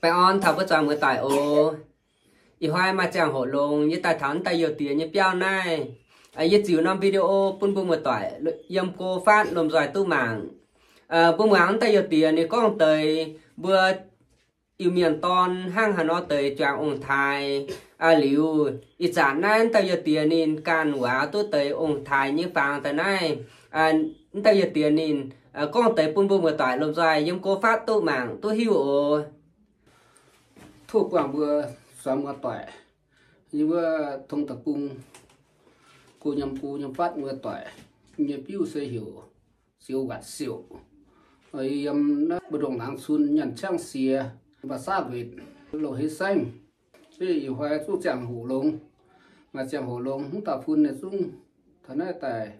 Baengh orn taux mbuo zuangx muoz-doic oc. Ih hnoi maaih ziangh hoc longx yie daaih taux naaiv dauh youh diex nyei biauv naaiv. Yie ziux norm video bun mbuo muoz-doic yiem go fatv lomh nzoih duqv mangc. Mbuo muangx naaiv dauh youh diex ninh gorngv deix mbuo Iu-Mienh dorn hnangv haaix nor deix juangc ong-taaix liuz, ih zanc naaiv dauh youh diex ninh ganh waac duqv deix ong-taaix nyei fangx daaih naaiv. Naaiv dauh youh diex ninh gorngv deix bun mbuo muoz-doic lomh nzoih yiem go fatv duqv mangc duqv hiuv oc. Tov guangc mbuo zuangx muoz-doic, yie mbuo tong deic-bung, go nyam go nyam fatv muoz-doic nyei biuv se heuc Ziouv Waanc Siouc. Yiem naaiv mbu'ndongx laangz cun nyanc ciangv siex, mba'sav wetc, loz-hei saengv. Ih hnoi zuqc ziangh hoc longx, maaih ziangh hoc longx mv dauh fun ninh zungv taux naaiv daaih,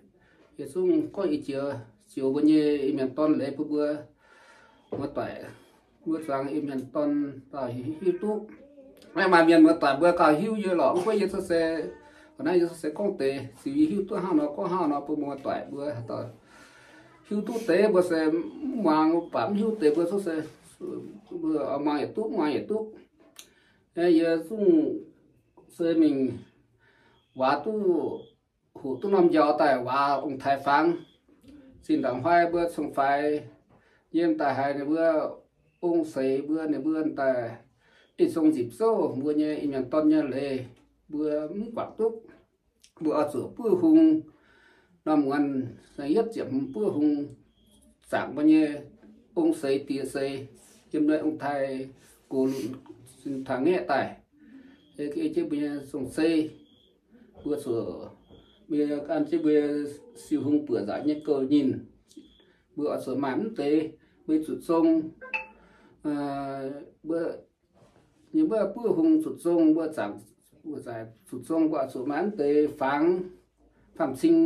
yie zungv gorngv i jiex zioux mbuo nyei Iu-Mienh dorn leiz bun mbuo muoz-doic, mbuo zuangx Iu-Mienh dorn dauh hiuv duqv. Maaih mienh muoz-doic mbuo gauh hiuv yie lorqc, mv gunv yie cuotv se, naaiv yie cuotv se gorngv deix ziux yie hiuv duqv hnangv nor gorngv hnangv nor bun muoz-doic mbuo haaix dauh hiuv duqv deix mbuo se mv muangx, baac mv hiuv deix mbuo cuotv se mbuo muangx yietc duqv, mv muangx yietc duqv. Yie zungv se mingh waac duqv hoqc duqv norm njaaux daaih waac ong-taaix fangx. Zinh ndaangc hnoi mbuo cong-faix yiem daaih haiz ninh mbuo ong-seix mbuo, ninh mbuo daaih ih zong nzipc zouv mbuo nyei Iu-Mienh dorn nyei leiz, mbuo mv guangc duqv. Mbuo oix zuqc buov hung, norm muonz yietv ziepc hmz buov hung zaangc mbuo nyei ong-seix diex seix yiem naaiv ong-taaix gox lunc taux ngaeqv daaih, jienv mbuo nyei zong-zei. Mbuo zuqc, mbuo an jienv mbuo siou hung buoqc nzaangc nyei gouv nyinh. Mbuo oix zuqc maaih mv deix mbuo zuqc zong, mbuo, mbuo buov hung zuqc zong, mbuo zaangc zuqc zong, mbuo oix zuqc maaih mv deix fangx, faam-cing,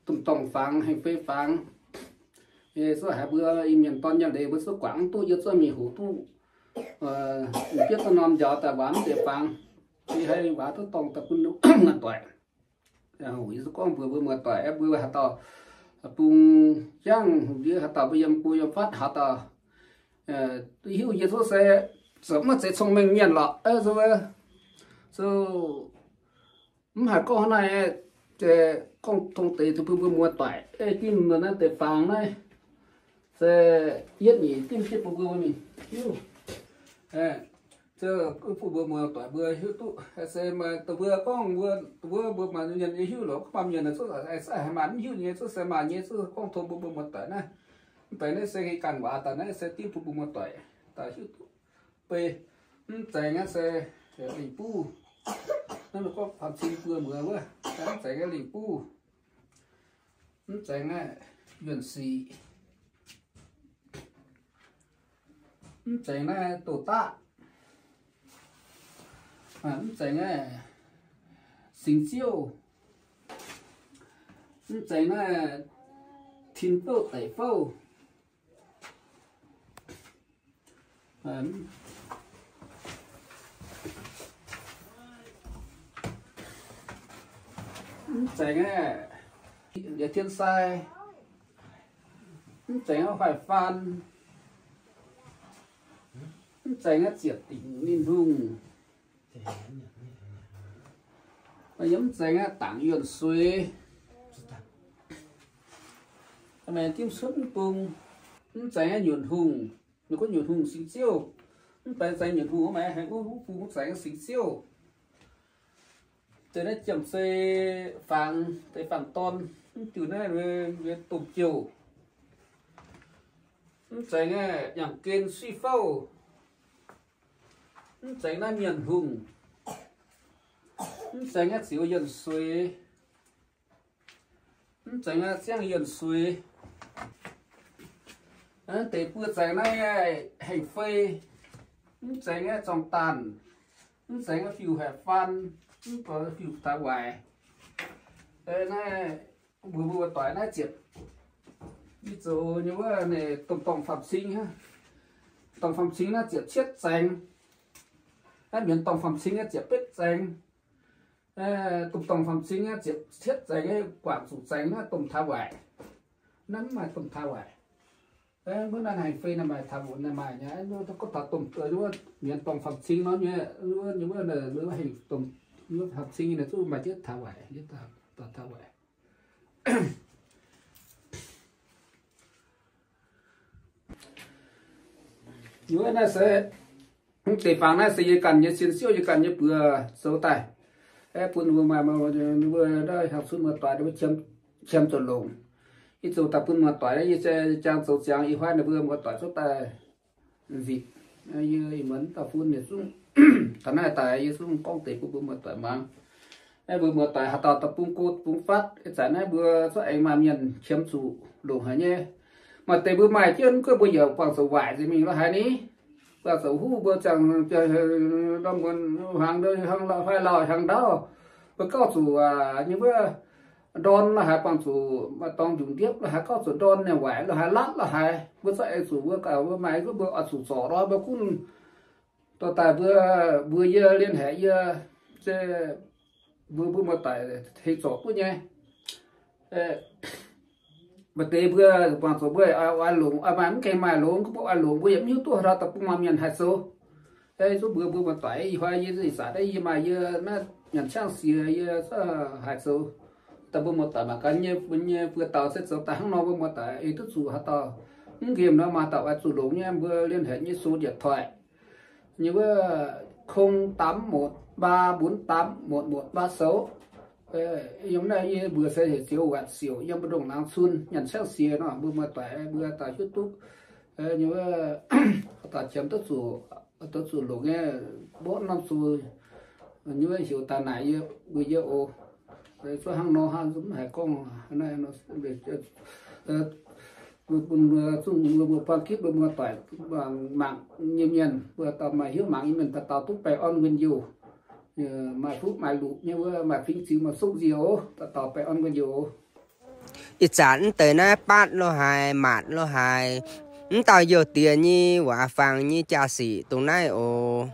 domh dorngh fangx, hengh fei fangx. Yie zuqc haiz mbuo Iu-Mienh dorn nyei leiz mbuo zuqc guangc mv duqv, yie zuqc mingh hoqc duqv, mingh bietv duqv norm njaaux daaih waac mv deix fangx. Yie haiz waac duqv dorngh daaih bun muoz-doic. Yie zuqc gorngv mbuox mbuo muoz-doic, mbuo haaix dauh bung jangv, yie haaix dauh mbuo yiem go yiem fatv haaix dauh, hiuv yie zuqc se zoux maiv zeiz cong-mengh mienh lorqc. Zuqc mv haih gorngv hnangv naaiv, gorngv tong deix bun mbuo muoz-doic, dimv naaiv deix fangx naaiv se yietv nyeic dimv jienv bun mbuo mingh hiuv. Bun mbuo muoz-doic mbuo hiuv duqv se maaih dongh mbuo gorngv mbuo, dongh mbuo, mbuo maaih mienh nyei hiuv lorqc, mv baac mienh naaic zuqc se haaix maaih mv hiuv nyei, zuqc se maaih nyei, zuqc gorngv tong mbuo mbuo muoz-doic naaiv. Mv deix naaiv se ganh waac daaih naaiv se dimv bun mbuo muoz-doic daaih hiuv duqv. Beiv, mv zeiz naaiv se lingh buv. Naaiv gorngv faam-cing buo muoz wuov, mv zeiz naaiv lingh buv. Mv zeiz naaiv yuonh sic. Mv zeiz naaiv douz-daqv. Mv zeiz naaiv singx ziouv. Mv zeiz naaiv tin fouv deic fouv. Mv zeiz naaiv liez tien sai. Mv zeiz naaiv faix-faan. Mv zeiz naaiv ziepc dingc ninh hungh. Yie mv zeiz naaiv dangc yuonh suiz. Dimv cuotv mv bung. Mv zeiz naaiv nyunc hungh. Ninh gorngv nyunc hungh singx ziouv. Mv baac zeiz nyunc hungh mv maaih haaix wuov bung mv zeiz naaiv singx ziouv. Deix naaiv jiem-zei fangx, deix fangx-dorn, mv diuh naaiv domh jouh. Mv zeiz naaiv yangh gen suiv fouv. Mv zeiz naaiv mienh hungh. Mv zeiz naaiv ziux yuonh suiz. Mv zeiz naaiv ziangh yuonh suiz. Deix buo zeiz naaiv hengh fei. Mv zeiz naaiv zorng daanh. Mv zeiz naaiv fiuv haeqv faan. Mv zeiz fiuv taux waaic. Naaiv mbuo mbuo doic naaiv ziepc, yie zoux nyei wuov domh dorngh faam-cing. Domh faam-cing naaiv ziepc cietv zaengx. Naaiv mienh dorngh faam-cing naaiv ziepc betv zaengx. Domh dorngh faam-cing naaiv ziepc cietv zaengx, guangc zuqc zaengx naaiv domh taaix waaic. Naaiv mv maaih domh taaix waaic. Wuov naaiv hengx fei naaic maaih taux mbuo naaic maaih nyei, gorngv taux domh, wuov mienh dorngh famh cing nor nyei, wuov nyei wuov naaic, wuov hengx domh, wuov famh cing nyei naaic zuqc maaih jienv taux waaic, taux waaic. Wuov naaiv se, mv deix fangx naaiv se yie ganh nyei cien siouv, yie ganh nyei buoz zoux daaih. Aeqv, bun mbuo maaih, mbuo hnyangx-cunv muoz-doic, mbuo qiemx zuqc longc. Yie zoux daaih bun muoz-doic, yie jang zoux ziangx ih huaav ninh mbuo muoz-doic cuotv daaih nzipc. Yie ih muonz dauh fun yietc zungv taux naaiv daaih, yie zungv gorngv deix bun mbuo muoz-doic muangx. Aeqv, mbuo muoz-doic haaix dauh da'bung go bung fatv, ih zanc naaiv mbuo zorqv aengx maaih mienh qiemx zuqc longc haic nyei. Maaih deix mbuo maaih jienv mv guoqv mbuo yaac buangh zuqc waaic nzengc mingh lorz haaix ni. Buangh zuqc huv mbuo ziangh ndorm muonz hmuangx, hmuangx lauh hmuangx ndaauv, mbuo gauh zuqc nyei wuov ndorn lorz haaix, buangh zuqc maaih dorngx njuqc ndiepv lorz haaix, gauh zuqc ndorn nyei waaic lorz haaix, latv lorz haaix, mbuo zorqv aengx zuqc mbuo gauh mbuo maaih mbuo oix zuqc zorc lorz mbuo gunv dorh daaih mbuo, mbuo yie liên hệ yie, se mbuo, mbuo muoz-doic hei zorc duqv nyei. Maaih deix mbuo buangh zuqc mbuo oix longc, oix maaih mv gaengh maaih longx, mbuo oix longc mbuo yaac mv hiuv duqv haaix dauh da'bung maaih mienh haih zoux. Zuqc mbuo, mbuo muoz-doic ih hnoi yie ih zanc yie maaih yie naaiv nyanc ciangv siex yie haih zoux. Daaih mbuo muoz-doic mangc gaax nyei, mbuo nyei buoz-dauh se zoux daaih hnangv nor, mbuo muoz-doic ei duqv zuqc haaix dauh mv nqemh nor, maaih dauh oix zuqc longc nyei, mbuo liên hệ nyei số điện thoại nyei wuov không tám một ba bốn tám một một ba sáu. Yiem naaiv yie mbuox se heuc Zioux Waanc Siouc, yiem mbu'ndongx Laangz Cun, nyanc ciangv siex nor, mbuo muoz-doic mbuo daaih hiuv duqv nyei wuov, daaih qiemx duqv zuqc, duqv zuqc longc nyei, mborqv norm zuqc nyei wuov heuc daaih naaic yie, mbuox yie oc. Zuqc hnangv nor hnangv mv haiz gorngv naaiv, bun mbuo, zuqc mbuo, mbuo buangh gitv mbuo muoz-doic mangc nyei mienh, mbuo dauh maaih hnyouv mangc nyei mienh dauh dauh duqv baengh orn win-youh, maaih fuqv maaih luqc nyei wuov, maaih fingx ziux maaih sokv nziex oc, dauh dauh baengh orn win-youh oc. Ih zanc mv deix naaiv baatv lo haaix, maatc lo haaix, mv dauh youh diex nyei waac fangx nyei jaa-sic dongh naaiv oc.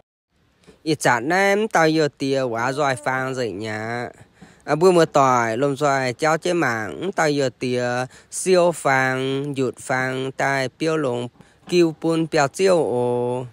Ih zanc naaiv mv dauh youh diex waac nzoih fangx nzengc mi'aqv. Mbuo muoz-doic lomh nzoih jauv jienv mangc mv dauh youh diex siou fangx, njutc fangx daaih biouv longx giu bun biauv-ziouv oc.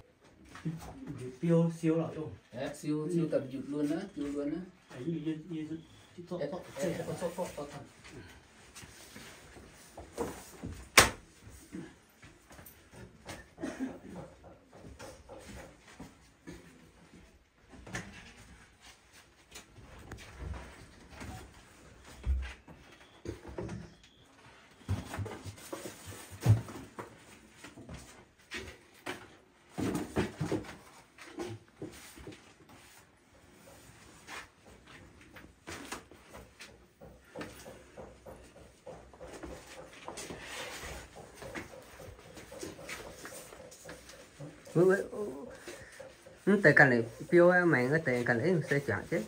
Mv deix ganh leiz biouv, maengx wuov deix ganh leiz se juangc jienv.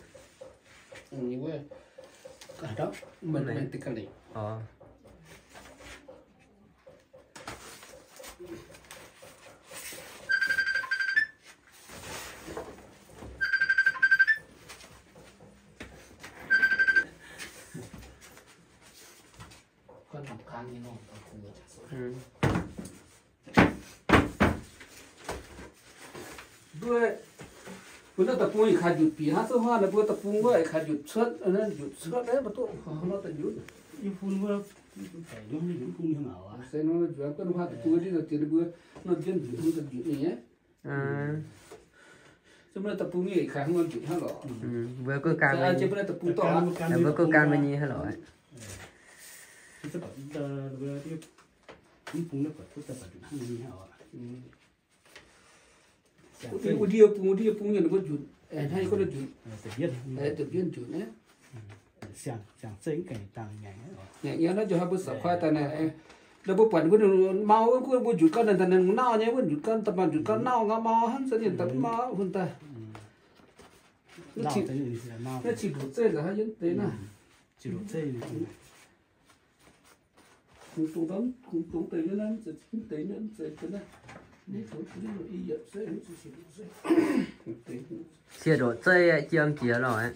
Mbuo, mbuo naaiv deic-bung ih kaaix njutc bieqc hnangv zouv huaav, mbuo deic-bung wuov ih kaaix njutc cuotv, njutc cuotv, mbuo duqv nor daaih njutc. Yie fun wuov, se nor njuonx gunv huaav deic-bung wuov, dinh daaih mbuo nor jienv njutc hnangv daaih njutc nyei. Mbuo naaiv deic-bung ih kaaix hnangv nor njutc hnangv lorqc. Mbuo gunv gan, mbuo gunv gan mbuo nyei hnangv lorqc. Wuov ndie bung, wuov ndie bung nyei ninh mbuo njutc, hnangv yie gorngv njutc, da'bienv njutc naaiv. Naaiv jiex hnangv mbuo saux kuaaiv daaih naaic, naaiv mbuo buatc mbuo mau wuov, mbuo njutc gau naaic, naaic nauh nyei, wuov njutc gau, da'maah njutc gau nauh ngau mau hnangv, za'gengh daaih mv mau bun daaih. Naaiv cih ndoqc zeiv nzengc hnangv yie deix naaiv. Ciex ndoqc zeiv jiem jiex lorqc.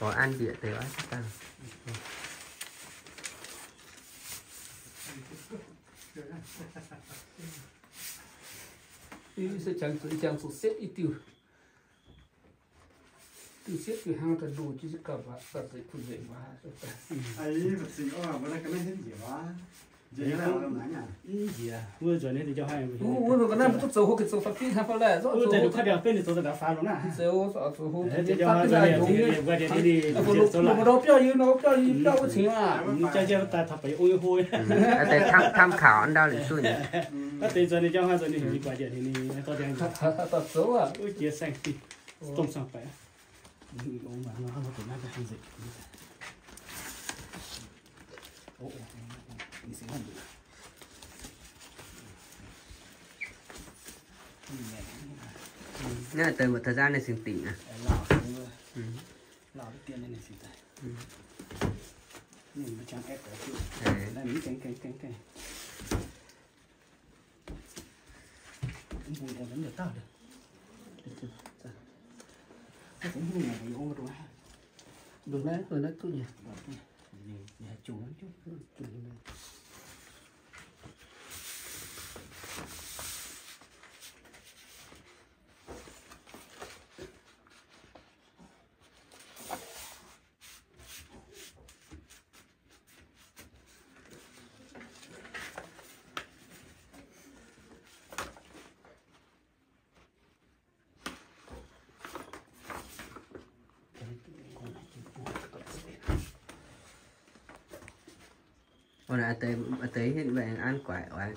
An bieqc deix oix dangh. Jangx zuqc setv i diuh. Diuh siepv diuh hnangv daaih ndoh jienv gauh nzengc, gauh nzengc kuh nzengc waac. Wuov nzunc naaiv deix jauv haic, wuov nzunc ga'naaiv mbuo duqv zoux hlo ga'zoux fa'fin hnangv fai laeh, zoux hlo ka'diangx benx zoux daaih faaux longx naaiv. Zoux hlo biauv yie, biauv yie, biauv wuov cingx aqv. Jauv jauv daaih taux baac yie ong yie hlo. Tham khảo ndau liuz duqv nyei. Naaiv deix nzunc ninh jauv haic, nzunc ninh heuc yie guaax njiec ninh, dorh dangh zoux aqv, wuov jiex saeng-fih, domh saeng-baeqc. Naaiv deix một thời gian ninh singx dingc aqv. Ov, a'deix, a'deix hitv mbaengx an guaix oix.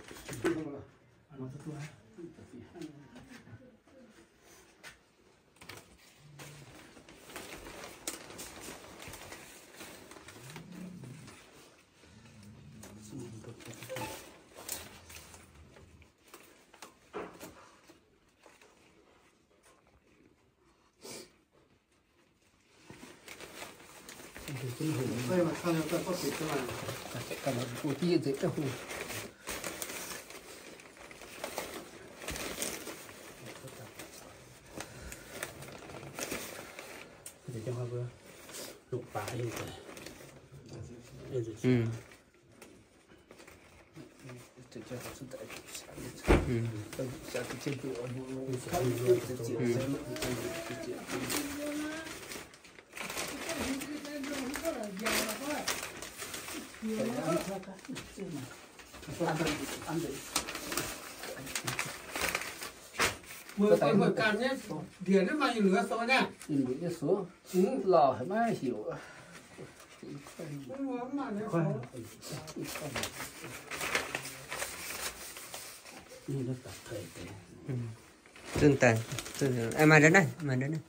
Mbuo ganh nyei ndie naaiv maaih ih luoqc sou naaiv. Ih luoqc nyei sou. Lauh haic maiv heuc. Zunc daaih, maaih ndau naaiv, maaih ndau naaiv.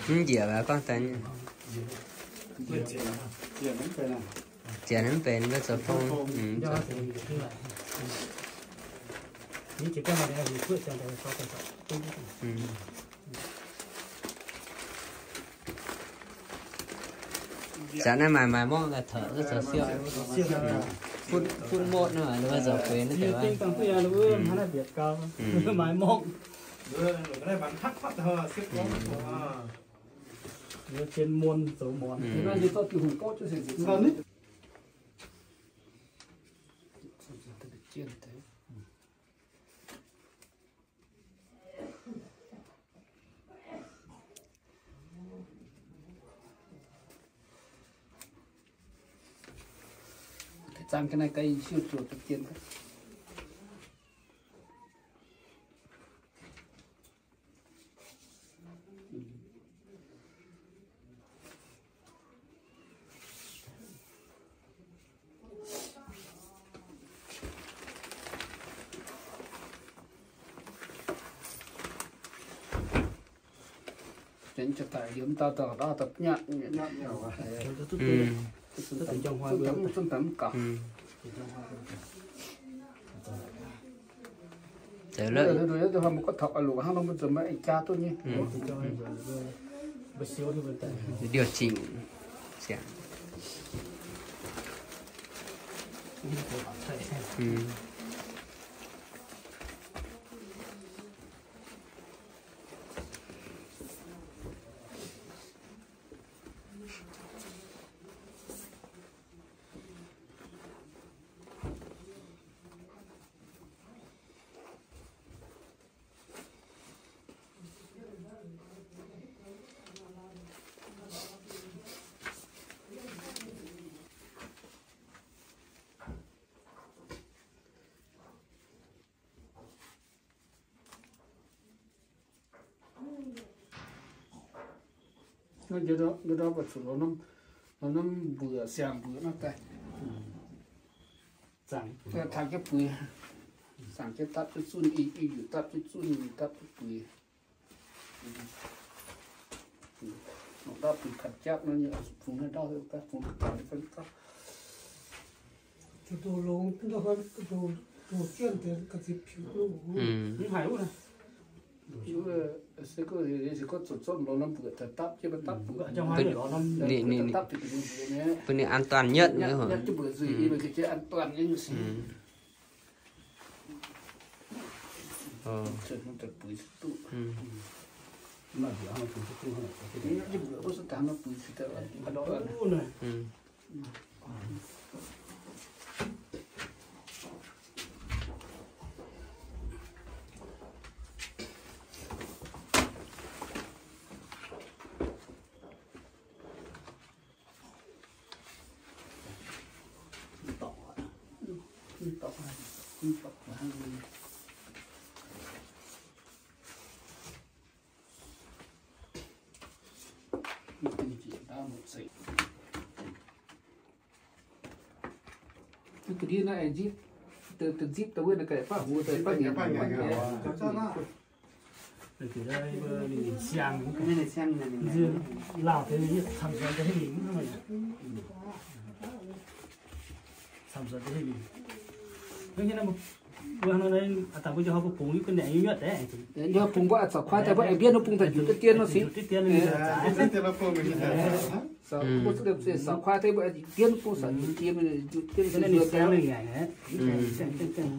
Mv njiec gorngv daaih. Zienx mv benx mbuo zoux fong. Zanc naaiv maaih, maaih mongv daaih taux zoux siou. Futv motv naaiv maaih zoux gueix naaiv deix. Maaih mongv. Zien muonh zoux muonz. Zaang ga'naaiv ga'naaiv siou zuoqc duqv jien. Điều chỉnh. Nor, nor, nor, nor, nor, mbuoqc siang mbuoqc nor daaih. Zaangc jienv buix. Zaangc jienv dapv jienv zunh, i, i yuc dapv jienv zunh, dapv jienv buix. Dapv buix ka'japv nor, fungx naaiv ndau, fungx daaih, fungx daaih. Bun ninh an toàn nhất. Ga'ndiev naaiv zipv, da'zipv da'wuov naaiv ga'naaiv baav huox da'baav nyanc. Laauh deix camv-suonx da'heiv lingc. Camv-suonx da'heiv lingc. Mbuo hnangv naaiv, aa, dangh mbuo njoux haaix mbuo bungx yie ga'naaiv nyuotv deix. Njoux bungx mbuo a'zauc kuaaiv daaih mbuo aengx mbienv nor bungx daaih njuqc deix dien nor sic. Mbuo za'gengh za'gengh zaux kuaaiv daaih mbuo aengx mbienv nor bungx daaih njuqc dien, njuqc dien.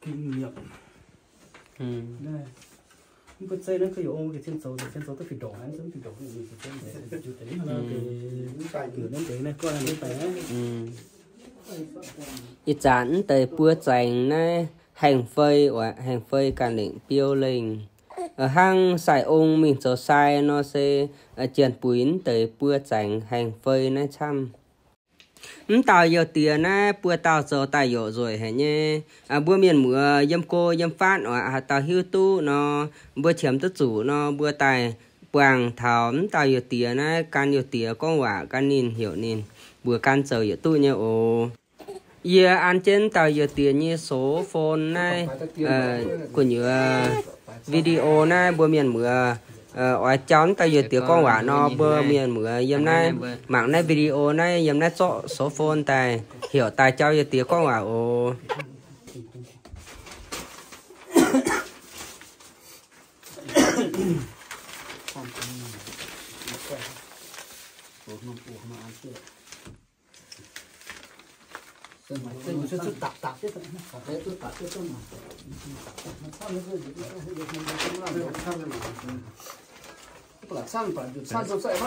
Kinh nghiệm. Mbuo zeiv naaiv ga'youz ong ga'cien zoux, ga'cien zoux duqv fih ndongc, fih ndongc. Ih zanc mv deix buo zaengx naaiv haengh fei oc, haengh fei ganh lengc biou lengh. Hnangv sai ong mingh zoux sai nor se janx-buic mv deix buo zaengx haengh fei naaiv camv. Mv dauh youh diex naaiv buo dauh zoux daaih yoqc nzueic haic nyei. Mbuo mienh muoz yiem go yiem fatv oc, haaix dauh hiuv duqv nor, mbuo qiemx duqv zuqc nor, mbuo daaih buangh taux m'dauh youh diex naaiv gan youh diex gorngv waac gan ninh heuc ninh mbuox gan zoux yietc duqv nyei oc. Yie an jienv dauh youh diex nyei số phone naaiv, gu'nyuoz video naaiv mbuo mienh muoz oix jauv m'dauh youh diex gorngv waac nor, mbuo mienh muoz yiem naaiv mangc naaiv video naaiv yiem naaiv zorqv số phone daaih heuc daaih jauv youh diex gorngv waac oc.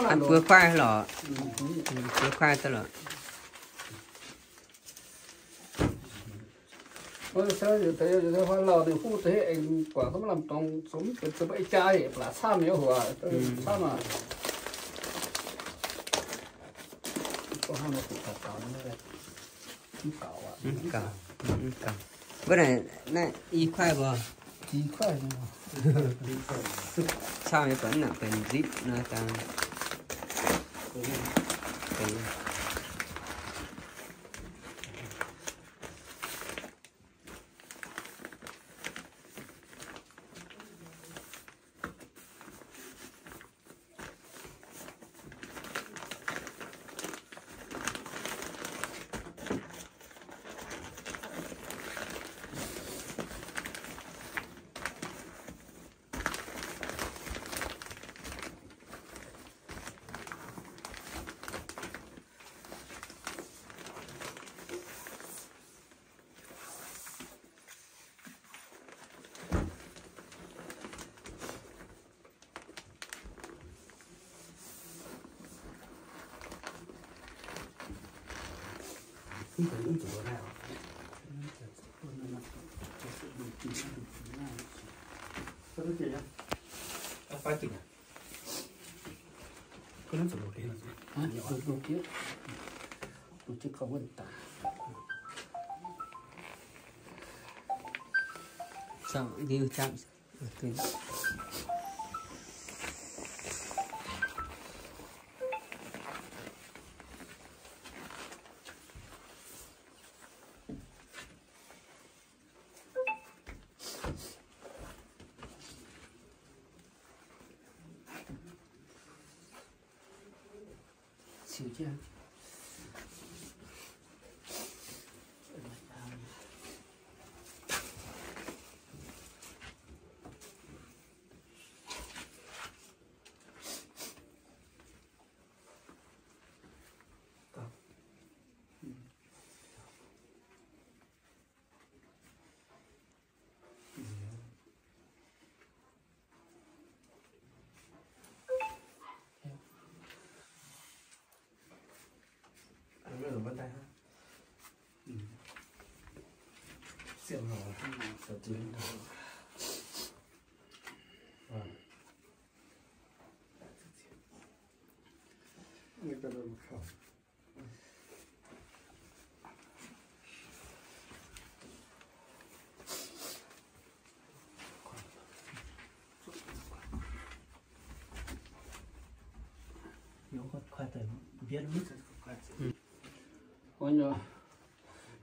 An buo kuaaiv lorqc. Buo kuaaiv daaih lorqc. Mv gaux, mv gaux. Mv gaux. Mv gaux. Mv gaux. Naaiv i kuaaiv mbuo. Camv nyei, buatc naaic benx zipv nor dangh.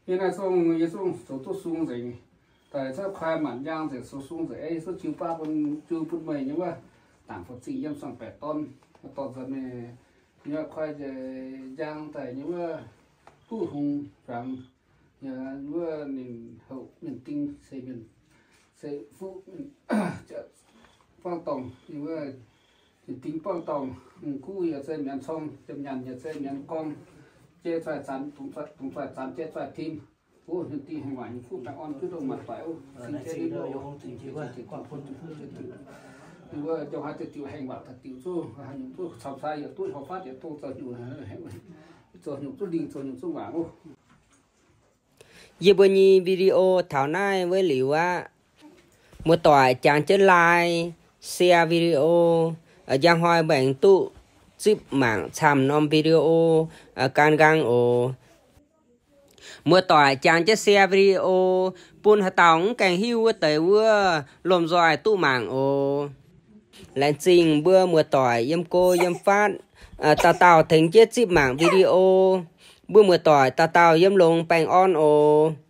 Yie naaiv zungv, yie zungv zoux duqv sung nzengc. Daaih cuotv kuaai maanc njang nzengc, zoux sung nzengc. Ei, yie zungv jiu baav bun, jiu bun meih nyei wuov, dangc fu'zing yiem suangx baeqc dorn, dorh nzengc meih nyei kuaai nzengc njang daaih nyei wuov, duqv hungh zuangx. Yaac wuov ninh houc mienh ding se mienh, se fuqv mienh buangv dorngh, ninh wuov mienh ding buangv dorngh, guv yaac se mienh cong, jiem nyanc yaac se mienh gorngv, jai zoih zanc, dongh zoih zanc jai zoih tim. Wuov mienh ding hengx waac nyei fuqv baengh orn duqv dongh maaih doic wuov, ninh wuov jauv haaix deix diuc hengx waac daaih diuc zuqv, haaix nyungc duqv caux sai yaac duqv, hauv fatv yaac dongh zoux nyungc, zoux nyungc duqv lingh, zoux nyungc duqv waac wuov. Yie mbuo nyei video taux naaiv wuov liuz aqv. Muoz-doic jangx jienv like, share video, njang hnoi mbuo aengx duqv zipv mangc camv norm video gan nqaang oc. Muoz-doic jangx jienv share video bun haaix dauh mv gaengh hiuv wuov deix wuov lomh nzoih duqv mangc oc. Laengz zingh mbuo muoz-doic yiem go yiem fatv, dauh dauh tengx jienv zipv mangc video. Mbuo muoz-doic dauh dauh yiem longx baengh orn oc.